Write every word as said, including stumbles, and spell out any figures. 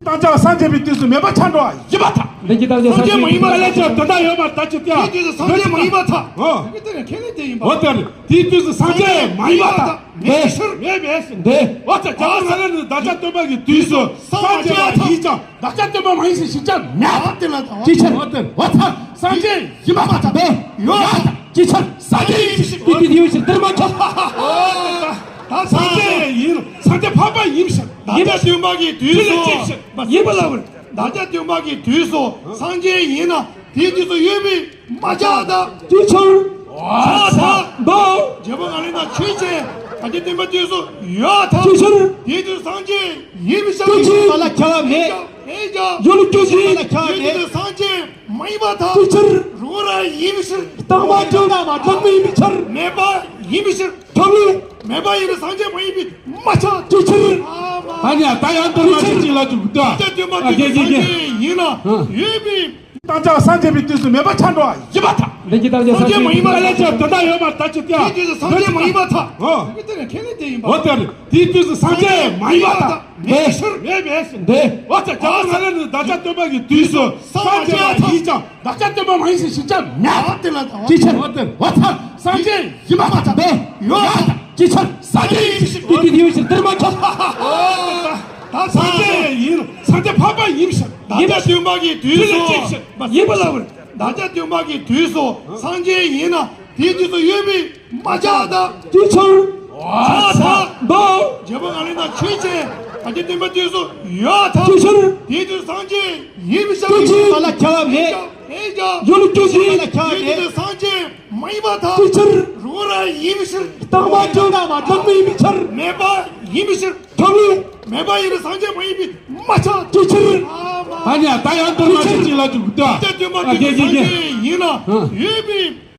བཏང་བྱ་སངས་རྒྱས་པའི་དུས་སུ་མེད་པ་ཆ་འགྲོ་བ་ཡིན་པར་ཐལ། ལན་གྱི་བཏང་བྱ་སངས་རྒྱས་མ་ཡིན་པ་ལས་ཀྱང་དེ་འདྲ་ཡོད་པར་ཐལ། ཅི་སྟེ། དེའི་དུས་སུ་སངས་རྒྱས་མ་ཡིན་པར་ཐལ། འོ། དེའི་དུས་སུ་སངས་རྒྱས་མ་ཡིན་པར་ཐལ། མེད་ཕྱིར། མེད་མེད་ཕྱིར། འདི། འོ་ད་རྒྱལ་བ་ས་ལ་ནི་བདག་ཅག་སྟོན་པ་གི་དུས་སུ་སངས་རྒྱས་པ་ཡིན་ཀྱང་བདག་ཅག་སྟོན་པ་མ་ཡིན་ཞེས་ཞིག་ཀྱང་མེད། ཅི་ཕྱིར། འོ་ད་སངས་རྒྱས་ཡིན་པར་ཐལ། ཡོད། ཅི་ཕྱིར། སངས་རྒྱས་ཡིན་ཕྱིར། དེ་དེ་དེ་ཡོད་ཕྱིར་དེར་མ་ཁྱབ། ད་སངས་རྒྱས་ཡིན། སངས་རྒྱས་འཕགས་པ་ཡིན་ཕྱིར། བདག་ཅག་སྟོན་པ་གི་དུས་སུ་ཡིན་པ་ལ། བདག་ཅག་སྟོན་པ་གི་དུས་སུ་སངས་རྒྱས་ཡིན་ན་དེའི་དུས་སུ་ཡོད་པའི་མ་ཆགས་ད། ཅི་ཕྱིར། ཆགས་ད། རྗེ་བོ་ང་ལས་ན་ཆོས་ཅན། བདག་ཅག་སྟོན་པ་དུས་སུ་ཡོད་ད། ཅི་ཕྱིར། དེའི་དུས་སངས་རྒྱས་ཡིན་མི་ཤ་ཅི་ཕྱིར། མ་ལ་ཁྱབ་མེད། ཡོད་ལ་སྐྱོ་ཞིང་། དེའི་དུས་སངས་རྒྱས་མ་ཡིན་པར་ཐལ། ཅི་ཕྱིར། རུང་ར་ཡིན་མི་ཕྱིར། བཏང་བ་ཅུང་ན་མ་བཏང་མི་ཡིན་མི་ཕྱིར། མེད་པ་ཡིན་མི་ཕྱིར། ཐོབ་ལུགས། མེད་པ་ཡིན་ན་སངས་རྒྱས་མ་ཡིན་པའི་མ་ཆགས། ཅི་ཕྱིར། ཨ་མ། ད་ནི་ད་ཡང་དོན་མ་ཅི་ཕྱིར། ཅིག་ལ་འཇུག་ད། ད་དོན་མ་ཅི་ཨ་ཅི་སངས་རྒྱས་ཡིན་ན་ཡོད་པའི། བཏང་བྱ་སངས་རྒྱས་པའི་དུས་སུ་མེད་པ་ཆ་འགྲོ་བ་ཡིན་པར་ཐལ། ལན་གྱི་བཏང་བྱ་སངས་རྒྱས་མ་ཡིན་པ་ལས་ཀྱང་དེ་འདྲ་ཡོད་པར་ཐལ། ཅི་སྟེ། དེའི་དུས་སུ་སངས་རྒྱས་མ་ཡིན་པར་ཐལ། འོ། དེ་ལྟར་ཁས་ལེན་དེ་ཡིན་པ། འོ་དེར་དེའི་དུས་སུ་སངས་རྒྱས་མ་ཡིན་པར་ཐལ། མེད་ཕྱིར། མེད་མེད་ཕྱིར། འདི། འོ་ད་རྒྱལ་བ་ས་ལ་ནི་བདག་ཅག་སྟོན་པ་གི་དུས་སུ་སངས་རྒྱས་པ་ཡིན་ཀྱང་བདག་ཅག་སྟོན་པ་མ་ཡིན་ཞེས་ཞིག་ཀྱང་མེད། ཅི་ཕྱིར། འོ་དེར། འོ་ད་སངས་རྒྱས་ཡིན་པར་ཐལ། ཡོད། ཅི་ཕྱིར། སངས་རྒྱས་ཡིན་ཕྱིར། དེ་དེ་དེ་ཡོད་ཕྱིར་དེར་མ་ཁྱབ། ད་སངས་རྒྱས་ཡིན། སངས་རྒྱས་འཕགས་པ་ཡིན་ཕྱིར། བདག་ཅག་སྟོན་པ་གི་དུས་སུ། ཡིན་པ་ལ། བདག་ཅག་སྟོན་པ་གི་དུས་སུ་སངས་རྒྱས་ཡིན་ན་དེའི་དུས་སུ་ཡོད་པའི་མ་ཆགས་ད། ཅི་ཕྱིར། ཆགས་ད། རྗེ་བོ་ང་ལས་ན་ཆོས་ཅན། བདག་ཅག་སྟོན་པ་དུས་སུ་ཡོད་ད། ཅི་ཕྱིར། དེའི་དུས་སངས་རྒྱས་ཡིན་མི་ཤ་ཅི་ཕྱིར། མ་ལ་ཁྱབ་མེད། ཡོད་ལ་སྐྱོ་ཞིང་། དེའི་དུས་སངས་རྒྱས་མ་ཡིན་པར་ཐལ། ཅི་ཕྱིར། རུང་ར་ཡིན་མི་ཕྱིར། བཏང་བ་ཅུང་ན་མ་བཏང་མི་ཡིན་མི་ཕྱིར། མེད་པ་ཡིན་མི་ཕྱིར། ཐོབ་ལུགས། མེད་པ་ཡིན་ན་སངས་རྒྱས་མ་ཡིན་པའི་མ་ཆགས། ཅི་ཕྱིར། ཨ་མ། ད་ནི་ད་ཡང་དོན་མ་ཅི་ཅིག་ལ་འཇུག་ད། ད་དོན་མ་ཨ་ཅི་ཅི་ཅི་ཅི། སངས་རྒྱས་ཡིན་ན་ཨ། ཡོད་པའི།